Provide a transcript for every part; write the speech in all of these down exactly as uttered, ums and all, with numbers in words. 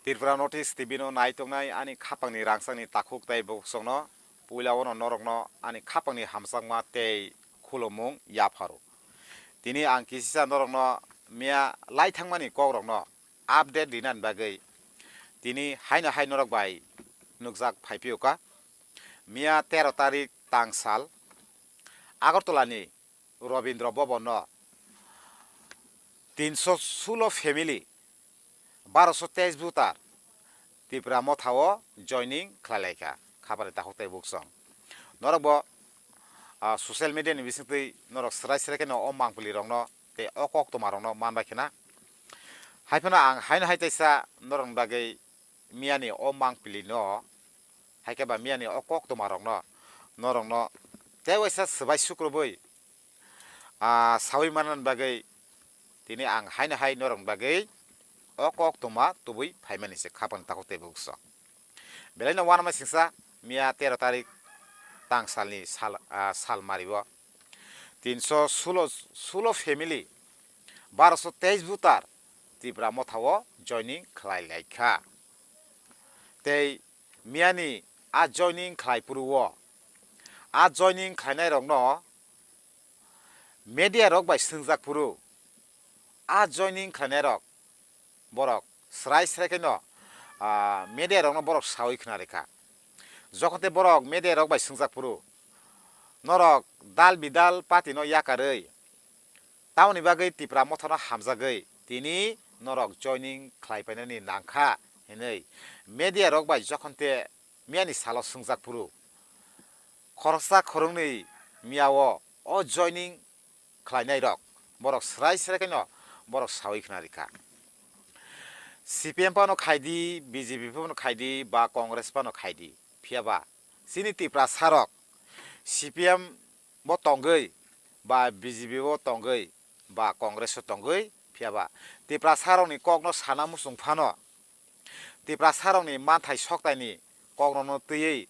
Tripura North East T V no nai tongnai ani khapangni rangchakni takhuk tei bukhukno puila ono norokno ani khapangni hamjakma tei khulumung yapharo. Tini ang kisisa norokno miya lai thangmani kokrokno update rinani bagwi tini haino hai norok bai nukjak phaiphiyo ka. Miya tero tarik tangsal Agartala ni Rabindra Bhavan no tinso sulo family, barosho teis voter Tipra Motha o joining khlai lai kha, khapani takhuk tei bukhuk. Norok bo, ah, social media ni bisingtwi norok srai srai kheno o mangpili rokno tei o koktwma rokno man bai khna. Hai phano ang haino hai teisa norokni bagwi miyani o mangpili no, hai khe ba miyani o koktwma rokno, norokno tei waisa swbai sukrubui, ah, saui manna bagwi tini ang haino hai norokni bagwi o koktwma tubui phaimani se khapang takhuk tei bukhuk. Belai no uanama singsa miya tero tarik tangsalni sal, ah, sal mario tinso sulo, sulo family, barosho teis voter Tipra Motha o joining khlai lai kha. Tei miyani a joining khlai phuru o, a joining khlainai rokno media rok bai swngjak phuru, a joining khlainai rok borok srai srai kheno, ah, media rokno borok saui khna rikha. Jokhon tei borok media rok bai swngjak phuru, norok dal bidal party no yakarwi tamoni bagwi Tipra Motha no hamjagwi tini norok joining khlai painani nangkha hinwi media rok bai jokhon te miyani salo swngjak phuru, khoroksa khoroknwi miya o, o joining khlainai rok borok srai srai kheno borok saui khna rikha. C P M phano khaidi, B J P phano khaidi, ba Congress phano khaidi, phiya ba chini Tiprasa rok C P M bo tongwi, ba B J P bo tongwi, ba Congress o tongwi, phiya ba Tiprasa rokni kokno sana muchung phano, Tiprasa rokni manthai soktaini kokrokno twiwi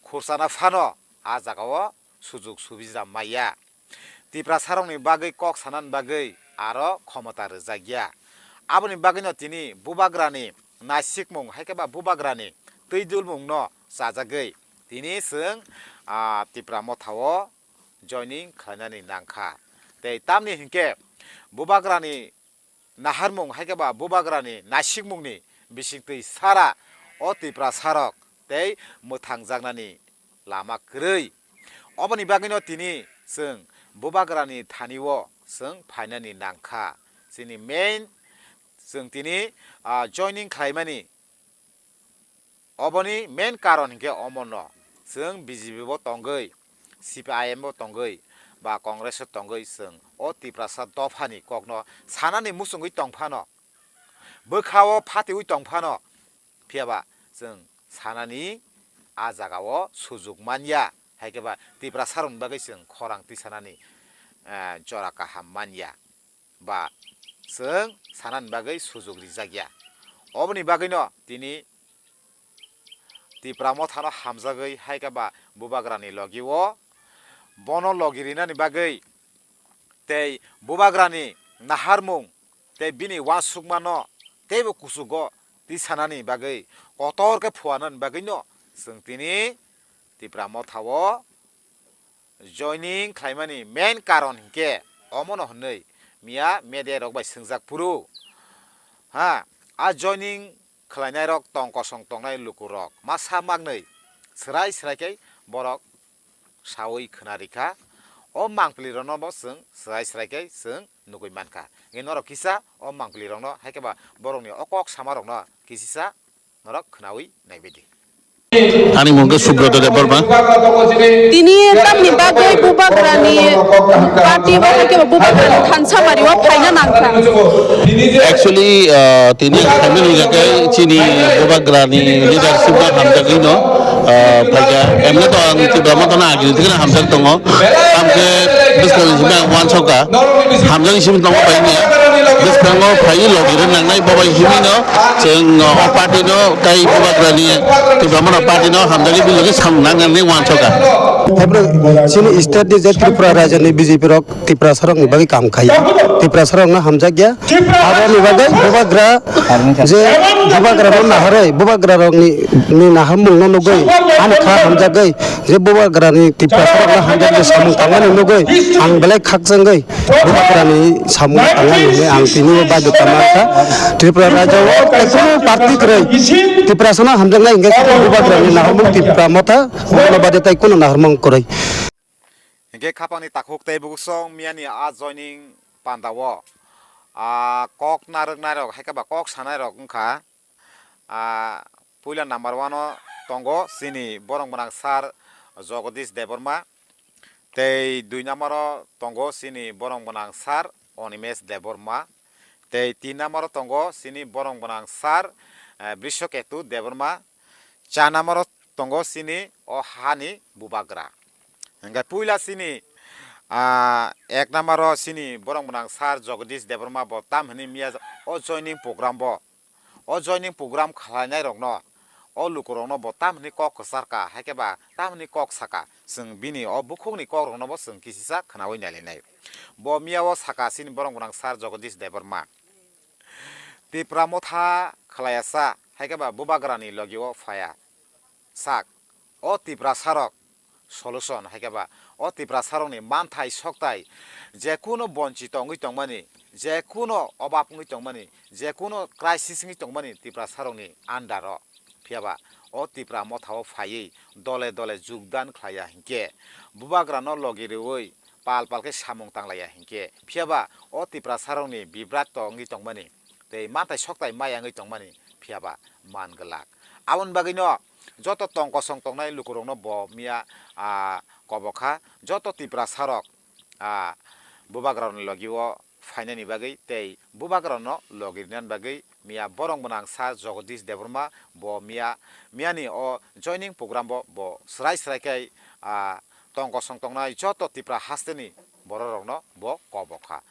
khursana phano a jagao sujuk subija maya. Tiprasa rokni bagwi kok sanani bagwi aro khomota rwjakya. Aboni bagwino tini bubagrani naisikmung hai khe ba bubagrani twi dulmungno chajagwi tini chwng, ah, Tipra Mothao joining khlainani nangkha. Tei tamni hinkhe bubagrani naharmung hai khe ba bubagrani naisikmungni bisingtwi sara o Tiprasa rok tei mwthangjaknani lama kwrwi. Oboni bagwino tini chwng bubagrani thani-o chwng phainani nangkha. Chini main, chwng tini, ah, joining khlaimani Oboni main karon hinkhe omono, chwng B J P bo tongwi, C P I M bo tongwi, ba Congress o tongwi chwng o Tiprasa dophani kokno sanani muchungwi tongphano, bwkhao phatiwi tongphano, phiyaba chwng sanani a jagao sujuk manya, hai khe ba Tiprasa rokni bagwi chwng khorang twi sanani, eh, jora kaham manya. Ba chwng sanani bagwi sujuk rijak ya. Oboni bagwino tini Tipra Mothano hamjagwi hai khe ba bubagrani logi-o bono logi rinani bagwi tei bubagrani naharmung tei bini uansukmano teibo kuchugo tisanani bagwi kotor khe phuarnani bagwino chwng tini Tipra Mothao joining khlaimani main karon hinkhe omono hwnwi miya media rok bai swngjak phuru. Ha, a joining khlainai rok tong kosong tongnai luku rok masa maknwi swrai swrai khe borok saui khna rikha. O mangpili rokno bo chwng swrai swrai khe chwng nugui mankha. Hwnkhe norok kisa o mangpili rokno hai khe ba borokni o kok sama rokno kisisa norok khnaui naibaidi. Ani mung khe Subroto Debbarma. Tini tamni bagwi bubagrani party bo hai khe bubagrani thansa bari o phaina nangkha. Actually, ah, tini phaina nangkha khe chini bubagrani leadership no hamjagwi no, ah, phaikha. Emne to ang Tipra Mothano agini thikna hamjak tongo. Tamkhe bwskangni simi ang uansukha. Hamjak simi tongma bai niya. Bwskango phaiwi logi rw nangnai bo bai himwi no chwng o party no tei bubagrani Tipra Motha party no hamjakni bilogi samung nangnani uansukha. Haiboro chini state ni je Tripura rajyo ni B J P rok Tiprasa rok ni bagwi kam khai. Tiprasa rok no hamjak ya. Abo ni bagwi bubagra je bubagra no naharwi bubagra rok ni, ni naharmung no nugwi ani kha hamjagwi je bubagra ni Tiprasa rok no hamjak je samung tangmani nugwi ang belai khakchangwi bubagra ni samung tangmani hwnwi ang tini bo baidhota mankha. Tripura rajyo o kunu party kwrwi Tiprasa no hamjaknai hwnkhe bubagra ni naharmung Tipra motha. Bono bade tai kunu naharmung kwrwi. Hinkhe khapangni takhuk tei bukuksong miyani a joining pandao, a, kok narwknairok hai khe ba kok sanairok wngkha. A, puila number one o tongo chini borong gwnang sir Jagadish Debbarma, tei dui number o tongo chini borong gwnang sir Animesh Debbarma, tei tin number o tongo chini borong gwnang sir, eh, Brishaketu Debbarma, char number o tongo chini o hani bubagra. Hingke puila chini, ah, ek number o chini borong gwnang sir Jagadish Debbarma bo tam hini miya o joining program bo, o joining program khlainai rokno, o lukurokno bo tam hini kok kwchar ka, hai khe ba tam hini kok saka, chwng bini o bukhukni kokrokno bo chwng kisisa khnaui nailainai. Bo miya o saka chini borong gwnang sir Jagadish Debbarma. Tipra motha khlaiya sa, hai khe ba bubagrani logi o phaiya sak. O Tiprasa rok solution, hai khe ba o Tiprasa rokni manthai soktai, je kuno bonchito wngwi tongmani, je kuno obab wngwi tongmani, je kuno crisis wngwi tongmani Tiprasa rokni under o. Phiya ba o Tipra motha o phaiwi dole dole jugdan khlaiya hinkhe, bubagrano logi rwui pal pal khe samung tanglaiya hinkhe, phiya ba o Tiprasa rokni bibrat to wngwi tongmani tei manthai soktai maya wngwi tongmani, phiya ba man glak. Aboni bagwino joto tong kosong tongnai lukurokno bo miya, ah, kobokha, joto Tiprasa rok, ah, bubagrani logi o phainani bagwi tei bubagrano logi rinani bagwi miya borong gwnang sir Jagadish Debbarma bo miya, miyani o joining program bo bo swrai swrai khe, ah, tong kosong tongnai joto Tipra hasteni bororokno bo kobokha.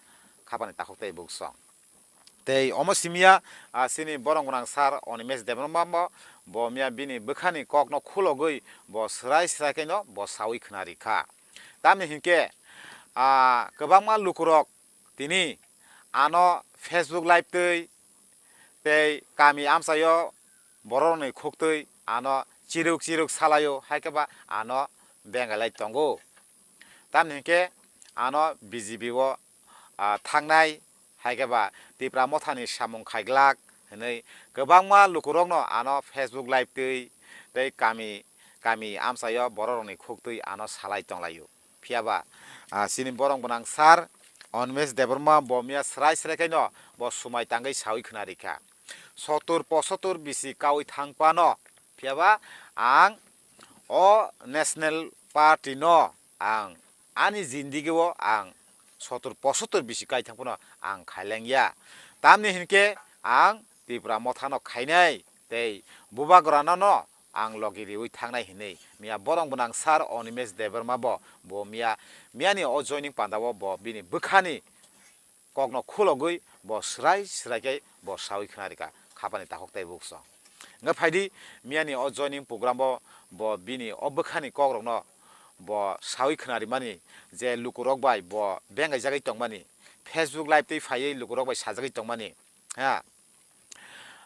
Khapani takhuk tei buksong. Tei omo simiya, ah, chini borong gwnang sir Animesh Debbarma bo, bo miya bini bwkhani kokno khulogwi bo swrai swrai khe no bo saui khna rikha. Tamni hinkhe, ah, kwbangma lukurok tini ano Facebook live twi tei kami amchaio bororokni khuktwi ano chiruk chiruk salaio, hai khe ba ano bengailai tongo. Tamni hinkhe ano B J P o, ah, thangnai, hai khe ba Tipra mothani samung khaiglak hwnwi kwbangma lukurokno ano Facebook live twi tei kami, kami amchaio bororokni khuktwi ano salai tonglaio. Phiya ba, ah, chini borong gwnang sir Animesh Debbarma bo miya swrai swrai khe no bo swmai tangwi saui khna rikha. Sottur pochottur bisi kaui thang phano, phiya ba ang o National Party no ang ani jindigi o ang sottur pochottur bisi kai thang phano ang khaileng ya. Tamni hinkhe ang Tipra mothano khainai tei bubagrano no ang logi riui thangnai hinwi miya borong gwnang sir Animesh Debbarma bo, bo miya, miyani o joining pandao bo bini bwkhani kokno khulogwi bo swrai swrai khe bo saui khna rikha khapani takhuk tei buksong. Wngkha phaidi miyani o joining program o bo bini o bwkhani kokrokno bo saui khna rimani je lukurok bai bo bengaijagwi tongmani, Facebook live twi phaiwi lukurok bai sajagwi tongmani, ha,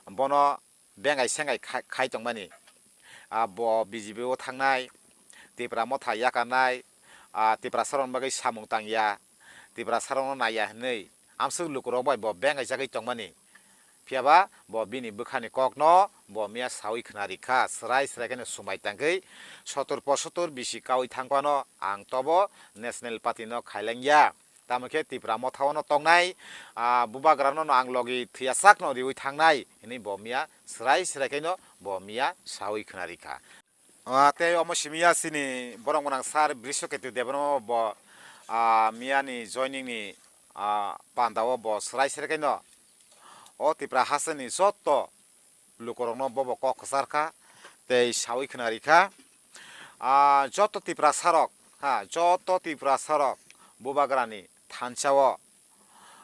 bono bengai sengai khai, khai tongmani. Ah, bo B J P o thangnai, Tipra motha yakarnai, ah, Tiprasa rokni bagwi samung tangya, Tiprasa rokno naiya hinwi amswk lukurok bai bo bengai jagwi tongmani. Phiya ba bo bini bwkhani kokno bo miya saui khna rikha, swrai swrai kheno swmai tangwi sottur pochottur bisi kaui thang phano ang tobo National Party no khaileng ya. Tamo khe Tipra mothao no tongnai, ah, bubagrano no ang logi thwiya sakno riui thangnai, hinwi bo miya swrai swrai khe no bo miya saui khna rikha. Ah, tei omo simiya chini borong gwnang sir Brishaketu Debbarma bo, ah, miyani joining ni, ah, pandao bo swrai swrai khe no o Tipra hasteni jotto lukurokno bobo kok kwchar kha tei saui khna rikha. Ah, joto Tiprasa rok, ha, joto Tiprasa rok bubagrani thansa o,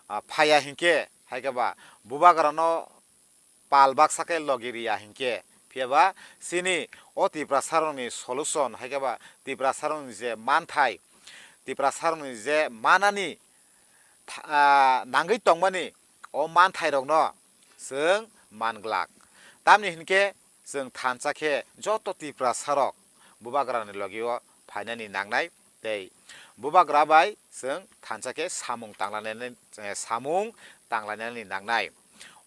ah, phaiya hinkhe, hai khe ba bubagrano pal baksa khe logi riya hinkhe, Phiya ba chini o Tiprasarokni solution, hai khe ba Tiprasarokni je manthai, Tiprasarokni je manani tha-, ah, nangwi tongmani o manthairokno chwng man glak. Tamni hinkhe chwng thansa khe joto Tiprasarok Bubagrani logi-o phainani nangnai tei Bubagra bai chwng thansa khe samung tanglainani, eh, samung tanglainani nangnai.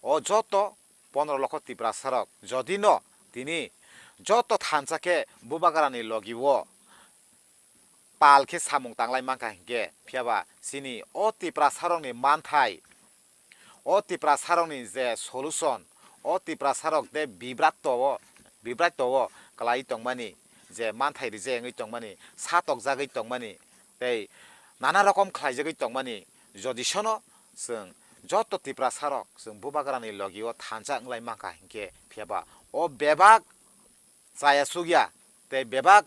O joto pondro lokho Tiprasarok jodi no tini joto thansa khe Bubagrani logi-o pal khe samung tanglai mankha hinkhe, phiya ba chini o Tiprasarokni manthai, o Tiprasarokni je solution, o Tiprasarok de bibrat to-, bibrat to-, kwlai tongmani, je manthai rijak wngwi tongmani, sa tokjagwi tongmani, tei nana rokom khlaijagwi tongmani, jodi sono chwng joto Tiprasarok chwng Bubagrani logi-o thansa wnglai mankha hinkhe, phiya ba o bebak chaya sukya tei bebak,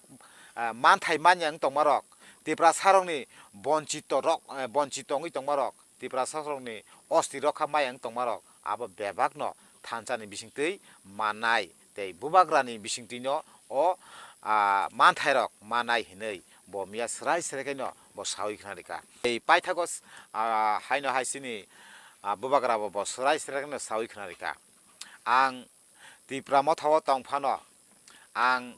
ah, manthai manya wng tongmarok, Tiprasarokni bonchito rok, eh, bonchito wngwi tongmarok, Tiprasarokni osti rokha maya wng tongmarok, abo bebakno thansani bisingtwi mannai tei Bubagrani bisingtwino o, ah, manthairok mannai hinwi bo miya swrai swrai khaino bo sawi khna rikha. Tei paithago, ah, haino hai chini, ah, Bubagrabo bo swrai swrai khaino sawi khna rikha. Ang Tipra Motha-o tong phano, ang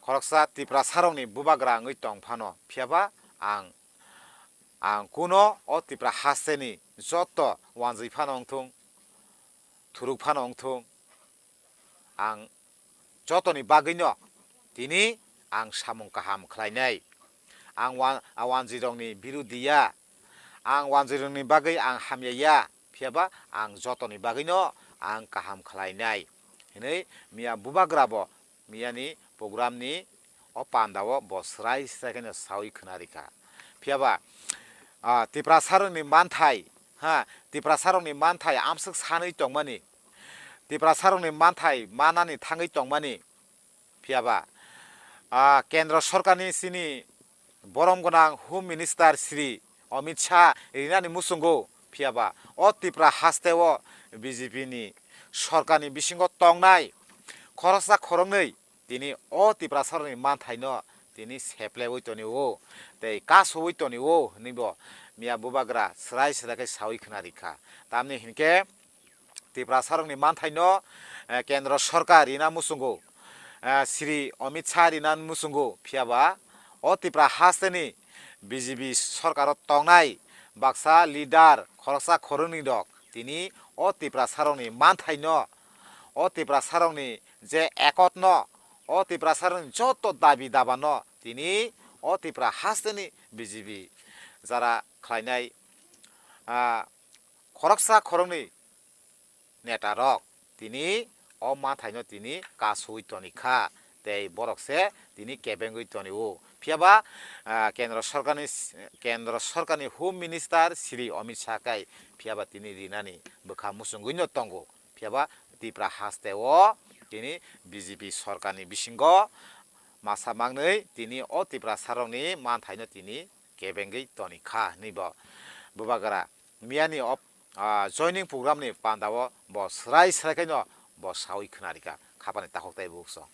khoroksa Tiprasarokni Bubagra wngwi tong phano, phiya ba ang, ang kuno o Tipra hasteni joto wanjwi phano wngthung, thuruk phano wngthung, ang jotoni bagwino tini ang samung kaham khlainai. Ang wa-, a wanjwirokni birudi ya, ang wanjwirokni bagwi ang hamya ya, phiya ba ang jotoni bagwino ang kaham khlainai, hinwi miya Bubagrabo miyani programni o pandao bo swrai swrai khaino sawi khna rikha. Phiya ba, ah, Tiprasarokni manthai, ha, Tiprasarokni manthai amswk sanwi tongmani, Tiprasarokni manthai manani thangwi tongmani, phiya ba, ah, Kendra Sorkarni chini borom gwnang Home Minister Shri Amit Shah rinani muchungo, phiya ba o Tipra hasteo B J P ni sorkarni bisingo tongnai khoroksa khoroknwi tini o Tiprasarokni manthaino tini seplaiwi tonio tei kasowi tonio hinwi bo miya Bubagra swrai swrai khe sawi khna rikha. Tamni hinkhe Tiprasarokni manthaino, eh, Kendra Sorkar rina muchungo, eh, Shri Amit Shah rina muchungo, phiya ba o Tipra hasteni B J P sorkaro tongnai baksa leader khoroksa khoroknwi rok tini o Tiprasarokni manthaino, o Tiprasarokni je ekotno, o Tiprasarokni joto dabi dabano tini o Tipra hasteni B J P jara khlainai, ah, khoroksa khoroknwi netarok tini o manthaino tini kasui tonikha tei borok se tini kebengwi tonio. Phiya ba, ah, Kendra Sorkarni, Kendra Sorkarni Home Minister Shri Amit Shah kai phiya ba tini rinani bwkha muchungwino tongo. Phiya ba Tipra hasteo tini B J P sorkarni bisingo masa mangnwi tini o Tiprasarokni manthaino tini kebengwi tonikha hinwi bo Bubagra miyani o, ah, joining programni pandao bo swrai swrai khaino bo sawi khna rikha khapani takhuk tei bukhuk song.